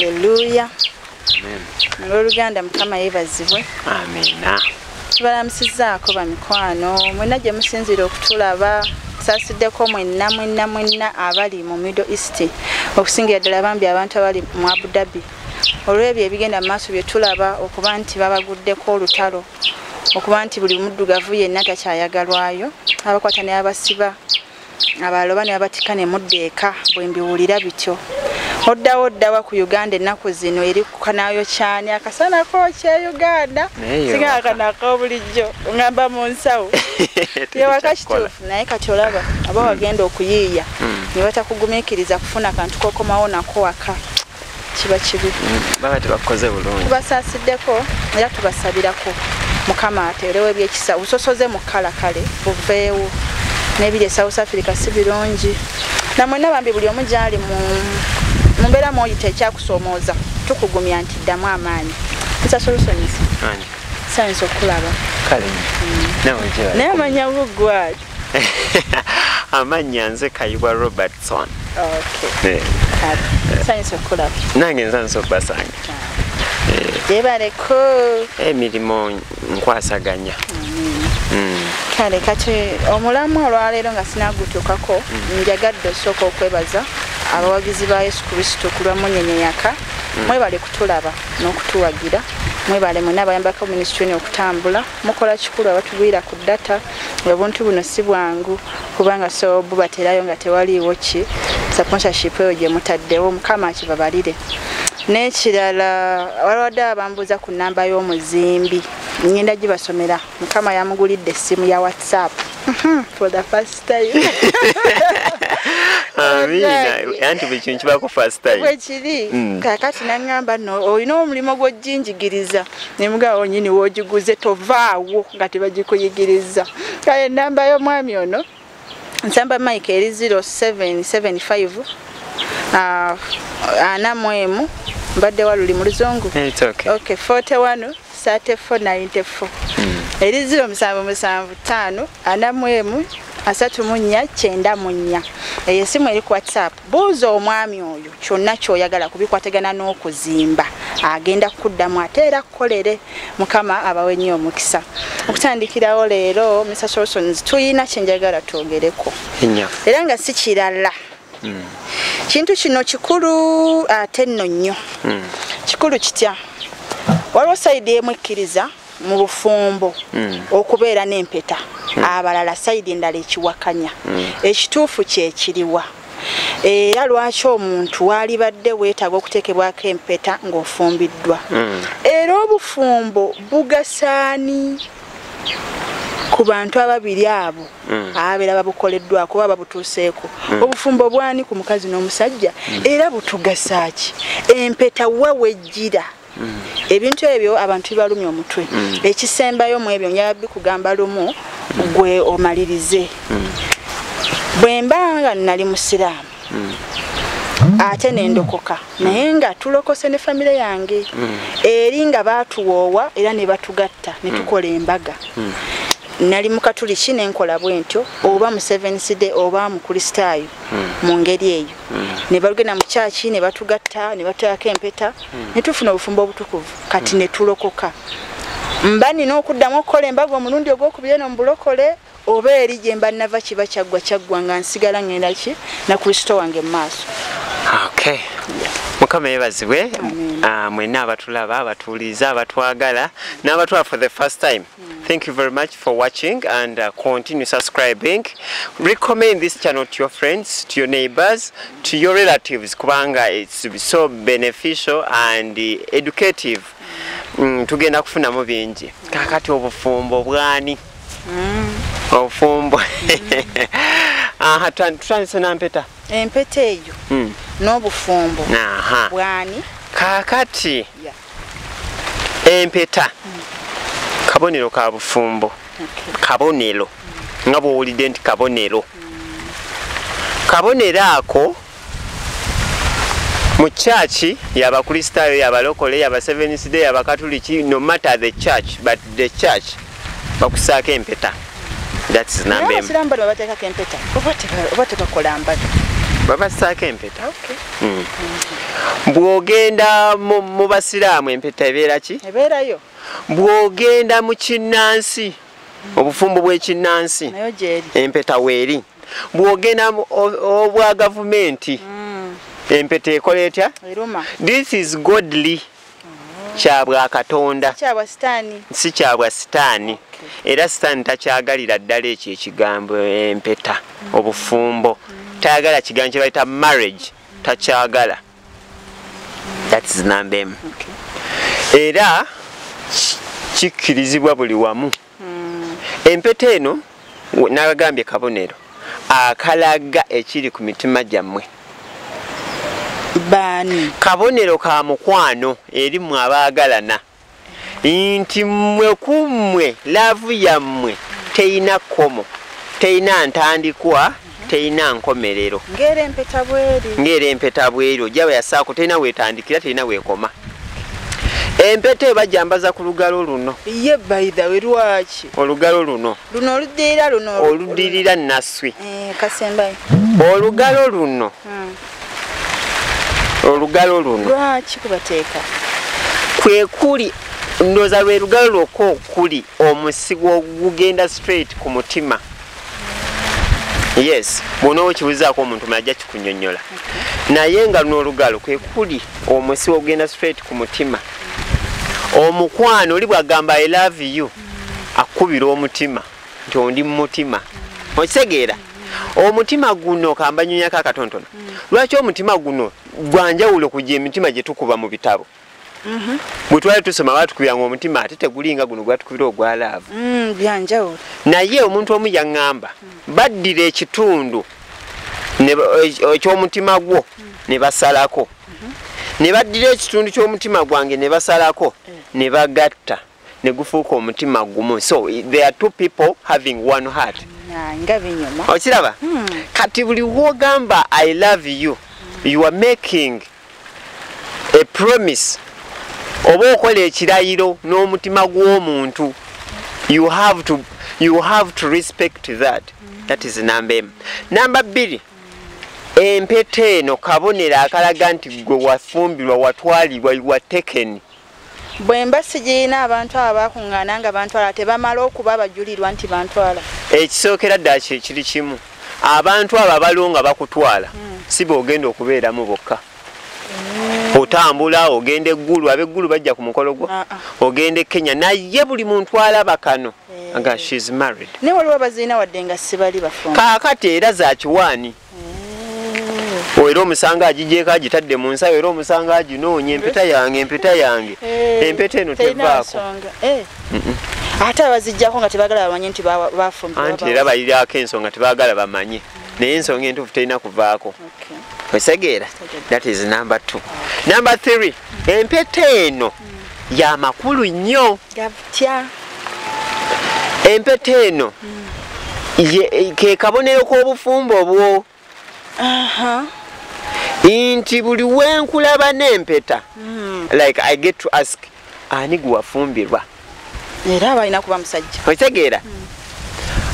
Haleluya. Oluganda, Mukama yeebazibwe. Amiina. Tubalamusizaako bamikwano mwenna gye musinziira okutulaba. Saasiddeko mwenna mwenna mwenna abali mu Middle East, okusingira ddala bambi abantu abali mu Abu Dhabi, olw'ebyo ebigenda mu maaso bye tulaba, okuba nti babaguddeko olutalo, okuba nti buli muddugavu yenna takyayagalwayo, abakwata ne abasiba, abaloba ne babatika ne mudda eka. Bwe mbiwulira bityo, oddawo oddawa ku Uganda? Ennaku zino eri kukanayo kyani akasana kookya Uganda, singa akanako bulijjo ngamba mu nsawo yewaka. Kituufu, naye kati olaba aba wagenda okuyiiya ne batakugumiikiriza kufuna kantu kokomawo nako waka, kiba kibi. Baba tebakoze bulungi. Tubasaasiddeko era tubasabirako Mukama ateerewo ebyekisa, busosoze mu kkala kale buveewo. N'ebiri e South Africa si birungi. Namwenna bambi buli omu gyali mu mbeera mwoyita ekyakusoomooza, tukugumya nti ddamu amaanyi. Mr Solutions, sanyusa okulaba. Kale, nawe gye. Naye amanya buggwali? Amannya nze Kayibwa Robertson. Okay, sanyusa okulaba. Nange nsanyusa okubasanga. Gyebaleko. Emirimu nkwasaganya. Kale, kati omulamu olwaleero nga sinagutuukako, njagadde osooka okwebaza abawagizi ba Yesu Kristo ku lwa Munyenye Yaka. Mwebale kutulaba n'okutuwagira. Mwebale mwena abayambako ministry okutambula. Mukola kikulu, abatugwira ku data. Obuntu buno si bwangu, kubanga so bubaterayo nga tewaliiwo ki sponsorship eyo gye mutaddewo. Mukama akibabalire. N'ekirala, waliwadde abambuuza ku nnamba y'omuzimbi, ngenda gibasomera. Mukama yamugulidde essimu ya WhatsApp for the first time. Amiina, anti buli kintu kibako first time. Bwekiri. Kakati naŋŋamba nno olina omulimu gw'ojjinjigiriza, nemugaba onyini w'ogiguze tovaawo nga tebagikuyigiriza. Kale ennamba y'omwami ono Nsamba Mike eri 0775 41, mbadde waluli mu Luzungu. It's okay. Okay, 41 34 94. Eri 0775 41 34 94. Eyo esimu eri ku WhatsApp. Buuza omwami oyo kyonna ky'oyagala kubikwatagana n'okuzimba, agenda kukuddamu ate era kukolere. Mukama abawe nnyo omukisa. Okutandikirawo leero, Mr Solsons, tuyina kyenjagala twogereko Ennyo. era nga si kirala. Kintu kino kikulu ate nno nnyo. Kikulu kitya? Waliwo side emu ekkiriza mu bufumbo okubeera n'empeta, abalala side endala ekiwakanya. Ekituufu kyekiriwa? Era lwaki omuntu waalibadde weetaaga okuteekebwako empeta ng'ofumbiddwa? Era obufumbo bugasaani ku bantu ababiri abo ababeera babukoleddwako oba babutuuseeko? Obufumbo bwani ku mukazi n'omusajja? Era butugasa ki? Empeta wa wejjira? Ebintu ebyo abantu bibalumya omutwe. Ekisembayo mu ebyo, njala bikugamba lumu gwe omalirize. Bwe mba nga nali musiraamu ate nendokoka, naye nga tulokose ne famire yange eri nga baatuwoowa era ne batugatta ne tukola embaga, nali mukatuliki nenkola bwe ntyo, oba mu Seventh Day oba mu Kristaayo mu ngeri eyo, ne bagenda mu kyaki ne batugatta ne bateekako empeta ne tufuna obufumbo obutukuvu, kati ne tulokoka, mba nina okuddamu okukola embaga omulundi ogwokubiri eno mu bulokole, oba eri gye mba nava kiba kyaggwa kyaggwa, nga nsigala ngenda ki na Kristo wange mu maaso? Okay, Mukama yeebazibwe. Amen. Mwenna abatulaba, abatuwuliriza, abatwagala n'abatwala for the first time, thank you very much for watching and continue subscribing. Recommend this channel to your friends, to your neighbors, to your relatives, kubanga it's so beneficial and educative. Tugenda kufunamu bingi. Kakati obufumbo bwani? Obufumbo, aha, tutandise nampeta. Empeta eyo n'obufumbo bwani? Kakati empeta kabonero ka bufumbo. Kabonero nga bwowulidde nti kabonero, kabonero ako mu church y'Abakristaayo, y'abalokole, y'aba Seventh Day, y'Abakatuliki, no matter the church, but the church bakusaako empeta. That's Naye number emu. abasiraamu bano babateekako empeta oba tebakola mbaga? Babasaako empeta. Bw'ogenda mu basiraamu empeta ebeera ki? Ebeerayo. Bw'ogenda mu kinnansi, obufumbo bw'ekinnansi empeta weeri. Bw'ogenda obwa gavumenti empeta ekola etya? This is godly. Kyabwa Katonda, si kyabwa sitaani. Era sitaani takyagalira ddala ekyo ekigambo empeta, obufumbo. Tayagala kigambo kye bayita marriage, takyagala. That is number M. Era kikkirizibwa buli wamu. Empeta eno nabagambye kabonero akalaga ekiri ku mitima gyammwe. Baani? Kabonero ka mukwano eri mmwe abaagalana, nti mmwe ku mmwe laavu yammwe teyina kkomo, teyina ntandikwa, teyina nkomerero. Ng'era empeta bweri. Ng'era empeta bweri, ojja bwe yasaako teyina weetandikira, teyina weekoma. Empeta ebajambaza ku lugalo luno. Ye by the way lwaki? Olugalo luno. Luno oluddirira luno. Oluddirira Nasswi. Kasembayo. Olugalo luno. Olugalo luno. Lwaki kubateeka? Kwe kuli ndowooza lwe lugalo lwokka okuli omusigo ogugenda straight ku mutima. Yes, bw'onooba okibuuzaako omuntu mulala ajja kikunyonnyola. Naye nga luno olugalo kwe kuli omusigo ogugenda straight ku mutima. Omukwano oli bw'agamba I love you, akubira omutima nti ondi mu mutima. Okitegeera? Omutima guno kambanyonyako akatonotono. Lwaki omutima guno gwa njawulo ku gy'emitima gye tukuba mu bitabo? Bwe twali tusoma baatukubiranga omutima ate tegulinga guno gwatukubira ogwa laavu. Byanjawulo. Naye omuntu omu yaŋŋamba baddira ekitundu eky'omutima gwo ne basalako. Ne baddira ekitundu ky'omutima gwange ne basalako ne bagatta ne gufuuka omutima gumu. So there are two people having one heart. Nga binyuma. Okiraba? Kati buli w'ogamba I love you, you are making a promise. Oba okola ekirayiro n'omutima gw'omuntu. You have to respect that. That is number M. Number 2. Empeta eno kabonero akalaga nti gwe wafumbirwa, watwalibwa, you were taken. Bwe mba sigirina abantu abo abakuŋŋaana nga bantwala tebamala okuba abajulirwa nti bantwala. Ekisookera ddala kiri kimu. Abantu abo abaliwo nga bakutwala si b'ogenda okubeeramu bokka. Otambula ogenda eggulu, ab'eggulu bajja ku mukolo gwo, ogenda e Kenya, naye buli muntu alaba kano nga she's married. Naye waliwo abazirina wadde nga si bali bafumbo. Kaakati era za kiwaani. Era omusanga agigyeko agitadde mu nsawo, era omusanga aginoonya empeta yange, empeta yange. Empeta eno tevaako. Ate abaziggyako nga tebaagala bamanye nti bafumbirwa. Anti era balirako ensonga tebaagala bamanye. Naye ensonga entuufu terina kuvaako. Otegeera? That is number 2. Number 3, empeta eno ya makulu nnyo. Empeta eno ke kabonero k'obufumbo obwo. Nti buli wenkulaba n'empeta, like I get to ask, ani gwe wafumbirwa? Era abalina kuba musajja. Otegeera?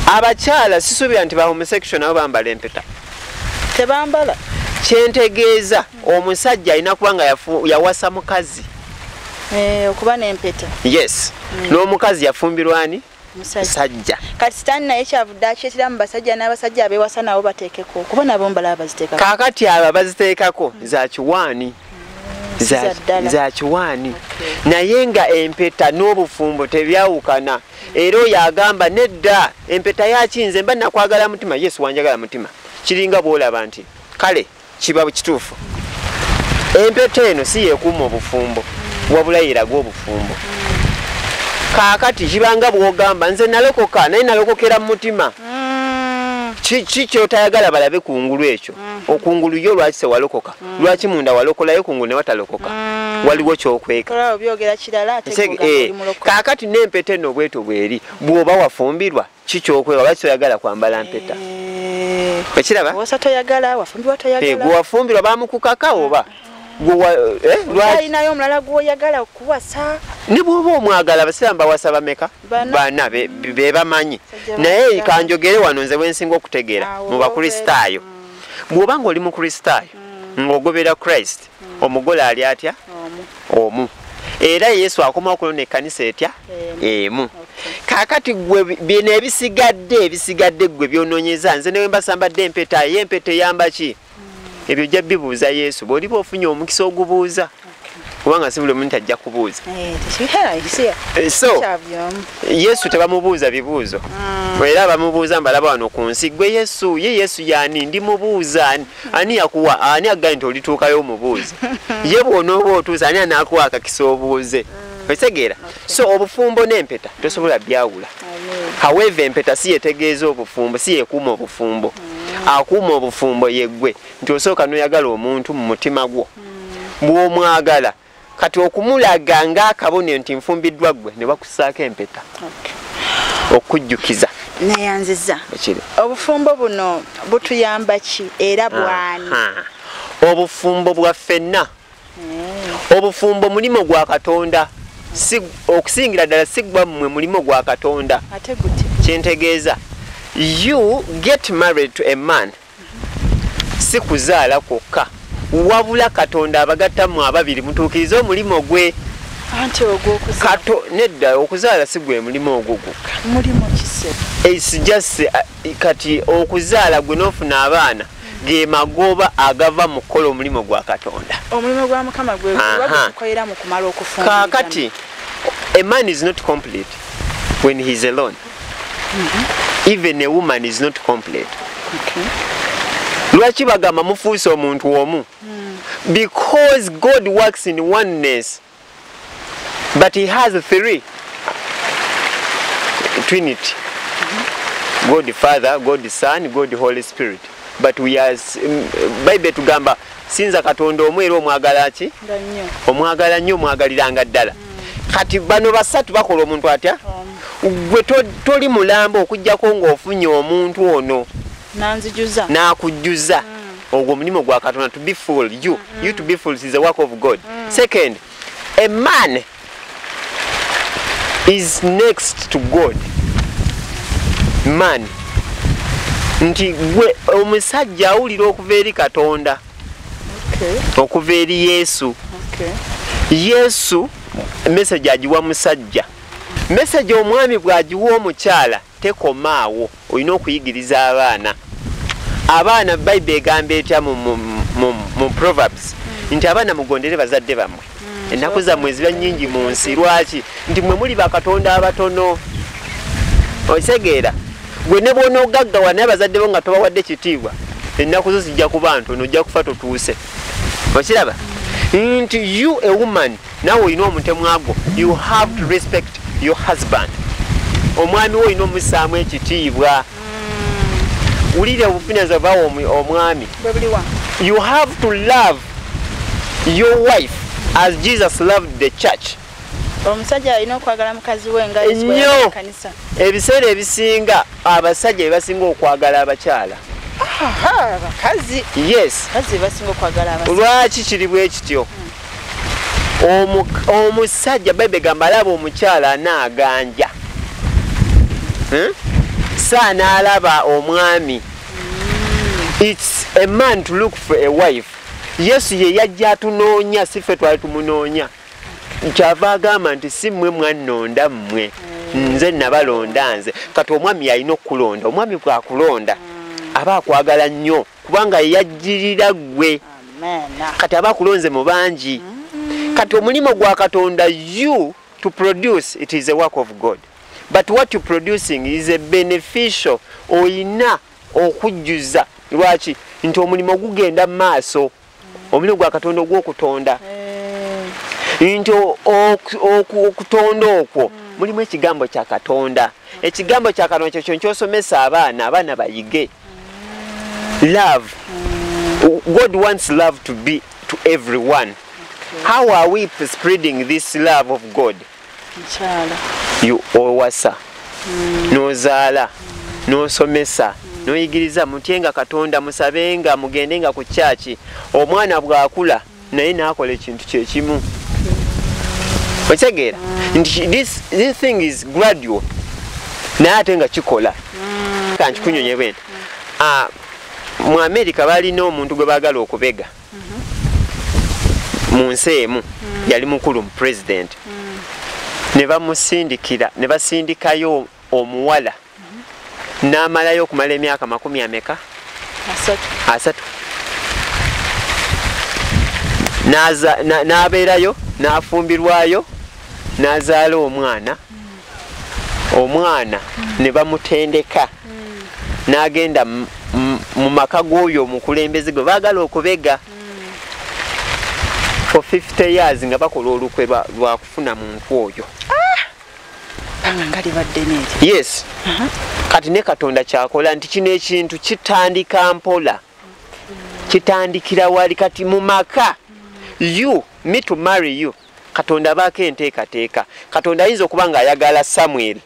Abakyala sisuubira nti ba homosexual nabo bambala empeta. Tebambala. Kyentegeeza omusajja alina kuba nga yawasa mukazi. Okuba n'empeta. Yes. N'omukazi yafumbirwa ani? Musajja. Kati sitaani naye kyavudde akyetira mu basajja n'abasajja abeewasa nabo bateekeko kuba nabo mbala abaziteekako. Kaakati abo abaziteekako za kiwaani. Za kiwaani. Naye nga empeta n'obufumbo tebyawukana. Era oyo agamba nedda empeta yakinze mba nakwagala mutima. Yesu wanjagala mutima. Kiringa bw'olaba nti kale kiba kituufu. Empeta eno si yeekuuma obufumbo, wabula yeraga obufumbo. Kaakati kibanga bw'ogamba nze nalokoka naye nalokokera mu mutima. Ki ky'otayagala balabe kungulu ekyo? Okungulu yo lwaki tewalokoka? Lwaki munda walokolayo kungulu ne watalokoka? Waliwo ky'okweka. Kaakati n'empeta eno bwetyo bweri, bw'oba wafumbirwa ki ky'okweka? Lwaki toyagala kwambala mpeta? Okiraba? Osa toyagala, wafumbirwa toyagala. Gwe wafumbirwa baamukukaka oba? Olinayo omulala gw'oyagala okuwasa. Ne bw'oba omwagala abasiraamu bawasa bameka? Bana be bamanyi. Naye kanjogere wano nze bwe nsinga okutegeera mu Bakristaayo. Bw'oba ng'oli Mukristaayo ng'ogobera Christ, omugole ali atya? Omu. Era Yesu akomawo kulonda ekkanisa etya? Emu. Kaakati gwe bino ebisigadde gwe byonoonyeza, nze ne mbasambadde empeta, ye empeta eyamba ki? Ebyo ojja bibuuza Yesu. Bw'oliba ofunye omukisa ogubuuza, kubanga si buli muntu ajja kubuuza. So Yesu tebamubuuza bibuuzo. Era bamubuuza mbalaba wano ku nsi, gwe Yesu, ye Yesu y'ani? Ndimubuuza ani yakuwa, ani agambye nti olituukayo omubuuze? Ye bw'onooba otuuse, ani anaakuwa akakisa obuuze? Otegeera? So obufumbo n'empeta tosobola byawula. However, empeta si yetegeeza obufumbo, si yekuuma obufumbo. Akuuma obufumbo yeggwe, nti osooka n'oyagala omuntu mu mutima gwo. Bw'omwagala, kati okumulaga ng'akabonero nti nfumbiddwa ggwe, ne bakussaako empeta. Okujjukiza. Neyanziza. Obufumbo buno butuyamba ki era bwani? Obufumbo bwa ffenna. Obufumbo mulimo gwa Katonda. Okusingira ddala si gwammwe, mulimo gwa Katonda. Ate gute? Kyentegeeza, you get married to a man si kuzaala kwokka, wabula Katonda abagattamu ababiri mutuukirize omulimu gwe. Anti ogw'okuzaala. Nedda, okuzaala si gwe mulimu ogwo gwokka. Mulimu ki? It's just kati okuzaala gwe n'ofuna abaana ge magoba agava mu kukola omulimu gwa Katonda. Omulimu gwa Mukama gwe gukolera mu kumala okufumbirwa. Kaakati a man is not complete when he is alone. Even a woman is not complete. Lwaki bagamba mufuuse omuntu omu? Because God works in oneness, but he has three. Trinity. God the Father, God the Son, God the Holy Spirit. But we are, Bible tugamba sinza Katonda omu era omwagala ki? Omwagala nnyo, omwagaliranga ddala. Kati bano basatu bakola omuntu atya? Gwe toli mulambo okuggyako ng'ofunye omuntu ono. Nanzijuza. N'akujjuza. Ogwo omulimu gwa Katonda, to be full. You to be full is the work of God. Second, a man is next to God. Man. Nti gwe omusajja awulira okuva eri Katonda. Okuva eri Yesu. Yesu message agiwa musajja. Message omwami bw'agiwa omukyala tekomaawo, olina okuyigiriza abaana. Abaana Bible egamba etya mu Proverbs? Nti abaana mugondere bazadde bammwe. Ennaku zammwe ziba nnyingi mu nsi. Lwaki? Nti mmwe muli bakatonda abatono. Otegeera? Gwe ne bw'onoogaggawa naye abazadde bo nga tobawadde kitiibwa, ennaku zo zijja kuba ntono, ojja kufa totuuse. Okiraba? Nti you a woman, naawe olina omutemwa gwo. You have to respect your husband. Omwami wo olina omussaamu ekitiibwa. Wulira obuvunaanyizibwa bwawo omwami. You have to love your wife as Jesus loved the church. Omusajja alina okwagala mukazi we nga Yesu bwe yagala ekkanisa. Ebiseera ebisinga abasajja be basinga okwagala abakyala. Abakazi. Yes. Abakazi basinga okwagala abasajja. Lwaki kiri bwe kityo? Omusajja Bayibuli egamba alaba omukyala anaaganja. Sa n'alaba omwami. It's a man to look for a wife. Yesu ye yajja atunoonya, si ffe twali tumunoonya. Kyava agamba nti si mmwe mwannonda mmwe, nze nabalonda nze. Kati omwami yalina okukulonda. Omwami bw'akulonda aba akwagala nnyo, kubanga yajjirira ggwe. Kati aba akulonze mu bangi. Kati omulimu gwa Katonda, you to produce, it is a work of God. But what you producing is a beneficial. Oyina okujjuza. Lwaki? Nti omulimu gugenda mu maaso. Omulimu gwa Katonda ogw'okutonda. Nti okutonda okwo mulimu ekigambo kya Katonda. Ekigambo kya Katonda kyekyo ky'osomesa abaana, abaana bayige. Love. God wants love to be to everyone. How are we spreading this love of God? You owasa, n'ozaala, n'osomesa, n'oyigiriza, mutyenga Katonda, musabenga, mugendenga ku church. Omwana bw'akula naye n'akola ekintu kye kimu. Otegeera? Nti this thing is gradual. Naye ate nga kikola. Ka nkikunyonye bwe nti. Mu America balina omuntu gwe baagala okubega mu nsi emu, yali mukulu mu president, ne bamusindikira, ne basindikayo omuwala n'amalayo okumala emyaka 30 asatu, n'abeerayo n'afumbirwayo n'azaala omwana. Omwana ne bamutendeka n'agenda mu maka g'oyo omukulembeze gwe baagala okubega for 50 years nga bakola olukwe lwa kufuna muntu oyo. Yes. Kati ne Katonda kyakola nti kino ekintu kitandika mpola, kitandikira wali kati mu maka. You me to marry you, Katonda abaako enteekateeka. Katonda ayinza okuba ng'ayagala Samuel,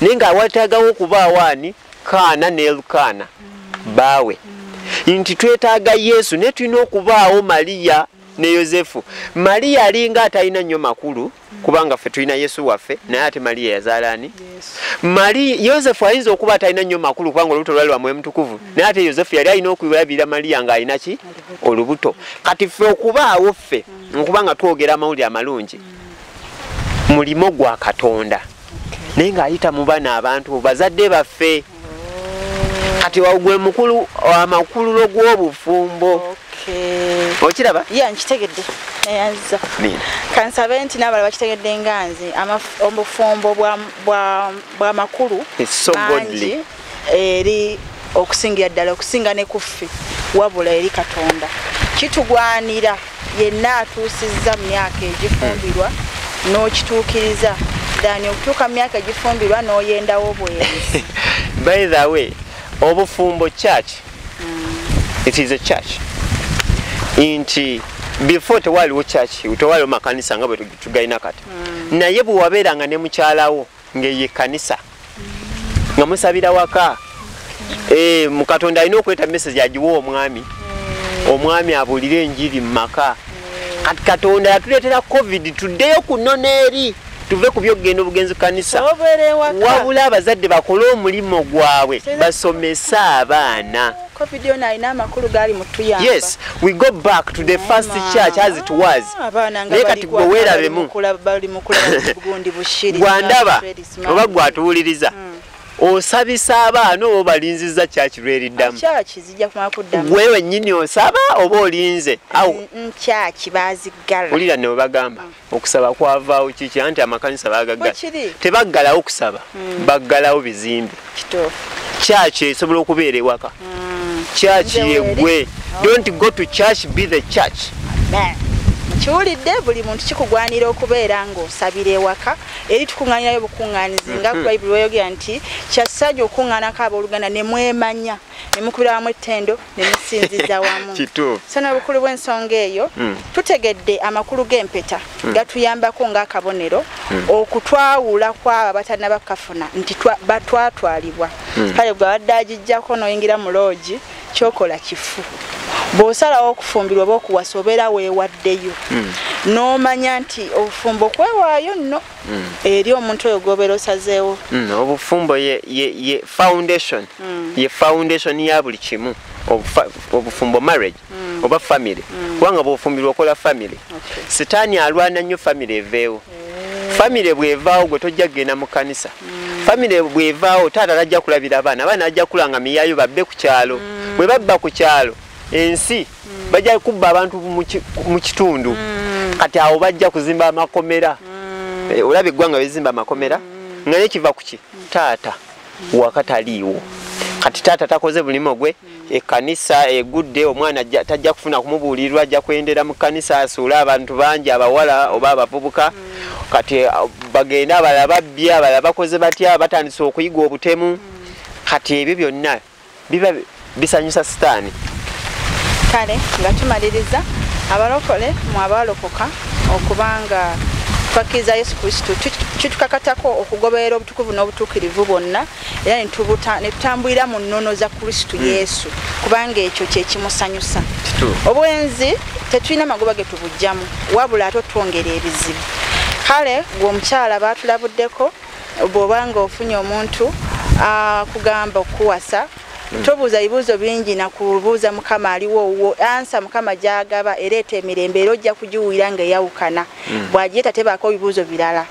naye ng'awataagawo okubaawo ani? Kaana ne Elukaana baawe. Nti twetaaga Yesu, naye tulina okubaawo Mariya ne Yosefu. Mariya alinga atalina nnyo makulu kubanga ffe tulina Yesu waffe, naye ate Mariya yazaala ani? Yosefu ayinza okuba atalina nnyo makulu kubanga olubuto lwali lwa Mwoyo Mutukuvu, naye ate Yosefu yali alina okulabirira Mariya ng'alina ki? Olubuto. Kati ffe okubaawo ffe nkubanga twogera amawulire amalungi mulimo gwa Katonda, naye ng'ayita mu bana abantu bazadde baffe. Kati gwe mukulu amakululo gw'obufumbo. Okiraba? Ya, nkitegedde. Neyanza. Kansabe nti n'abalala bakitegedde nga nze obufumbo bwa makulu mangi eri okusingira ddala, okusinga ne kuffe, wabula eri Katonda. Kitugwanira yenna atuusizza mu myaka egifumbirwa n'okituukiriza, dani okutuuka mu myaka egifumbirwa n'oyendawo bwenzi. By the way, obufumbo church, it is a church. Nti before tewaliwo church, tewaliwo makanisa nga bwe tugalina kati. Naye bwe wabeeranga ne mukyalawo ng'eye kanisa, nga musabira waka, mu Katonda alina okuleeta message agiwa omwami, omwami abuulire enjiri mu maka. Kati Katonda yatuleetera COVID tuddeyo ku nnono eri, tuve ku by'okugenda obugenzi kanisa, wabula abazadde bakole omulimu gwabwe basomese abaana. COVID yona alina amakulu gaali mutuyamba. Yes, we go back to the first church as it was. Naye kati gwe weerabemu gwandaba oba gwatuwuliriza, osabisa abaana oba obalinzizza church lweriddamu? Gwe wennyini osaba oba olinze? Church baziggala. Wulira ne bwe bagamba okusaba kwavaawo kiki? Anti amakanisa baagaggala. Tebaggalawo kusaba, baggalawo bizimbe. Church esobola okubeera ewaka. Church yeggwe. Don't go to church, be the church. Kiwulidde buli muntu kikugwanira okubeera ng'osabira ewaka. Eri tukuŋŋaanirayo bukuŋŋaanizi nga Bayibuli weyogera nti kyassaja okuŋŋaanako abooluganda ne mwemanya, ne mukubira wamu ettendo, ne musinziza wamu. So n'obukulu bw'ensonga eyo, tutegedde amakulu g'empeta gatuyambako ng'akabonero okutwawula kw'abo abatannaba kukafuna nti batwatwalibwa. Kale gwe abadde agijjako n'oyingira mu loogi, kyokola kifu. Bw'osalawo okufumbirwa oba okuwasa obeera weewaddeyo, n'omanya nti obufumbo kwewaayo nno eri omuntu oyo gw'obeera osazeewo. Obufumbo ye foundation, ye foundation ya buli kimu. Obufumbo marriage oba family, kubanga bw'ofumbirwa okola family. Sitaani alwana nnyo family eveewo. Family bw'evaawo gwe tojja kugenda mu kanisa. Family bw'evaawo taata tajja kulabira abaana, abaana bajja kulanga miyaayo babbe ku kyalo. Bwe babba ku kyalo ensi bajja kubba abantu mu kitundu. Kati awo bajja kuzimba amakomera. Olaba eggwanga bezimba amakomera nga naye kiva ku ki? Taata waka taliiwo. Kati taata takoze mulimu gwe, ekkanisa egudde, omwana tajja kufuna kumubuulirwa, ajja kwendera mu kkanisa asuule abantu bangi abawala oba abavubuka. Kati bagenda abalala babbye, abalala bakoze batya, batandise okuyiga obutemu. Kati ebyo byonna biba bisanyusa Sitaani. Kale nga tumaliriza, abalokole mu abalokoka okubanga twakkiriza Yesu Kristo, kitukakatako okugoberera obutukuvu n'obutuukirivu bwonna, era ne tutambulira mu nnono za Kristo Yesu, kubanga ekyo kye kimusanyusa. Obwenzi tetulina magoba ge tubugyamu, wabula ate otwongera ebizibu. Kale gwe omukyala baatulabuddeko, bw'oba nga ofunye omuntu akugamba okukuwasa, Tobuuza bibuuzo bingi na kubuuza Mukama aliwo owuwo. Ansa Mukama gy'agaba ereeta emirembe, era ojja kugiwulira ng'eyawukana. Bw'agireeta tebaako bibuuzo birala.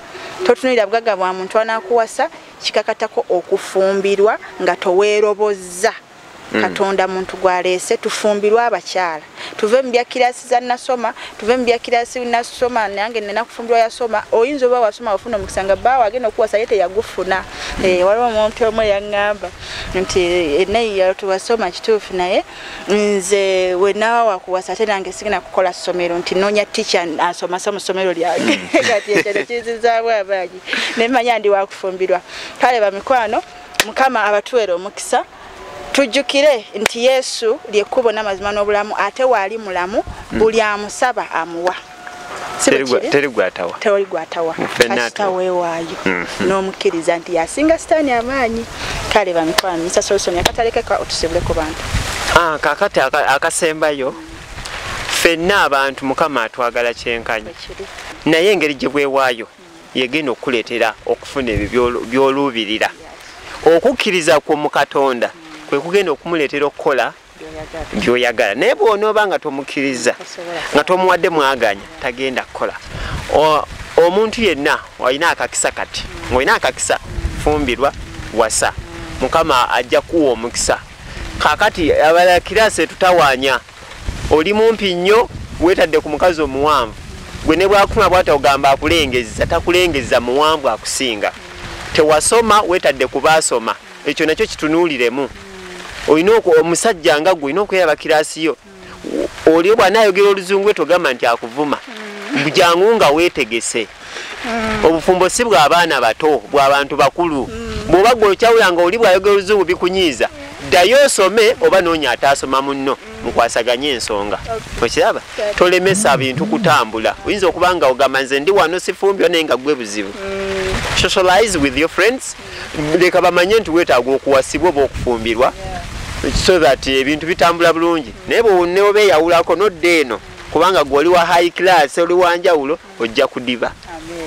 Totunuulira bugagga bwa muntu anaakuwasa, kikakatako okufumbirwa nga toweerobozza. Katonda muntu gw'aleese, tufumbirwe abakyala. Tuve mu bya kirasi za nasoma, tuve mu bya kirasi nasoma, nange nina kufumbirwa yasoma. Oyinza oba wasoma ofuna omukisa nga bbaawo agenda okuwasa ye teyagufuna. Waliwo omuntu omu eyaŋŋamba nti naye tuwasoma kituufu, naye nze we naawa wakuwasa ate nange sigenda kukola ssomero, nti noonya teacher asomasa mu ssomero lyange. Kati ekyo nekizizaamu amaanyi ne mmanya ndi wakufumbirwa. Kale bamikwano, Mukama abatuweere omukisa. Tujjukire nti Yesu lyekkubo n'amazima n'obulamu, ate waali mulamu, buli amusaba amuwa. Teri gwatawa. Teri gwatawa. Kasita weewaayo n'omukkiriza nti yasinga sitaani amaanyi. Kale bamikwano, Mr. Solution akatalekeka otusibule ku bantu. Kakati akasembayo, ffenna abantu Mukama atwagala kyenkanyi, naye engeri gye bwewaayo yegenda okukuleetera okufuna ebyo by'oluubirira. Okukkiriza kwo mu Katonda kwe kugenda okumuleetera okukola by'oyagala. Naye bw'onooba nga tomukkiriza, nga tomuwadde mwaganya, tagenda kukola. Omuntu yenna olina akakisa kati, ng'olina akakisa, fumbirwa, wasa, Mukama ajja kuwa omukisa. Kakati abalala kirasi etutawaanya, oli mumpi nnyo, weetadde ku mukazi omuwanvu, gwe ne bwakufuna bw'ati ogamba akulengezza, takulengezza, muwanvu akusinga. Tewasoma, weetadde ku baasoma, ekyo nakyo kitunuuliremu. Olina omusajja nga gwe olina okweraba kirasi yo. Oli bw'anaayogera oluzungu togamba nti akuvuma, jangu nga weetegese. Obufumbo si bw'abaana bato, bw'abantu bakulu. Bw'oba gwe okyawula nga oli bw'ayogera oluzungu bikunyiiza, ddayo osome oba noonya ataasoma munno, mukwasaganye ensonga. Okiraba? Tolemesa bintu kutambula. Oyinza okuba nga ogamba nze ndi wano sifumbirwa, naye nga gwe buzibu. Socialize with your friends, leka bamanye nti weetaaga okuwasibwa oba okufumbirwa, so that ebintu bitambula bulungi. Naye bw'oneoba eyawulako nodda eno, kubanga gwe oli wa high class, oli wa njawulo, ojja kudiba.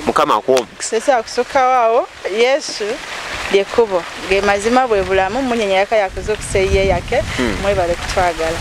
Mukama akuwe omukisa. Sesa kusukkawo awo, Yesu lyekkubo, ge mazima, bwe bulamu, munyenye yaka yakuzukusa eyiye yake. Mwebale kutwagala.